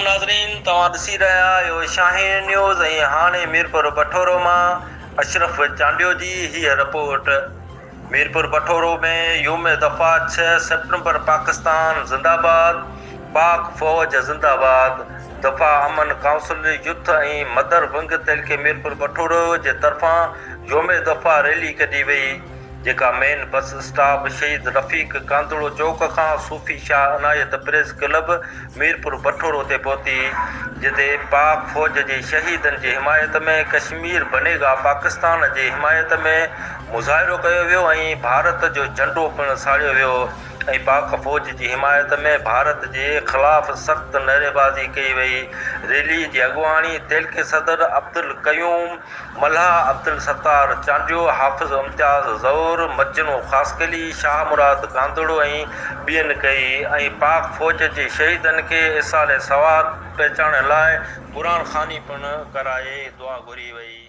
ناظرين توهان ڏسي رهيا آهيو شاهين نيوز ۽ هاڻي ميرپور بٺورو مان اشرف چانڊيو جي هيء رپورٽ ميرپور بٺورو ۾ يوم دفاع ڇهه سيپٽمبر پاڪستان زنده باد پاڪ فوج زنده باد دفاع امن ڪائونسل يوٿ ۽ مدر ونگ تعلقي ميرپور بٺورو جي طرفان يوم دفاع ريلي ڪڍي وئي. جيڪا مين بس اسٽاپ شهيد رفيق ڪانڌڙو چوڪ کان صوفي شاهه عنايت پريس ڪلب ميرپور بٺورو تي پهتي، جتي پاڪ فوج جي شهيدن جي حمايت ۾ ڪشمير بني گا پاڪستان جي حمايت ۾ مظاهرو ڪيو ويو ۽ ڀارت جو جهنڊو پڻ ساڙيو ويو ۽ پاڪ فوج جي حمايت ۾ ڀارت جي خلاف سخت نعريبازي ڪئي وئي. ريلي جي اڳواڻي تعلقي صدر عبدالقيوم ملاح عبدالستار چانڊيو، حافظ امتياز زئور، مجنو خاصخيلي، شاهه مراد گاندڙو ۽ ٻين ڪئي ۽ پاڪ فوج جي شهيدن کي ايصال ثواب پهچائڻ لاء قرآن خواني پڻ ڪرائي دعا گهري وئي.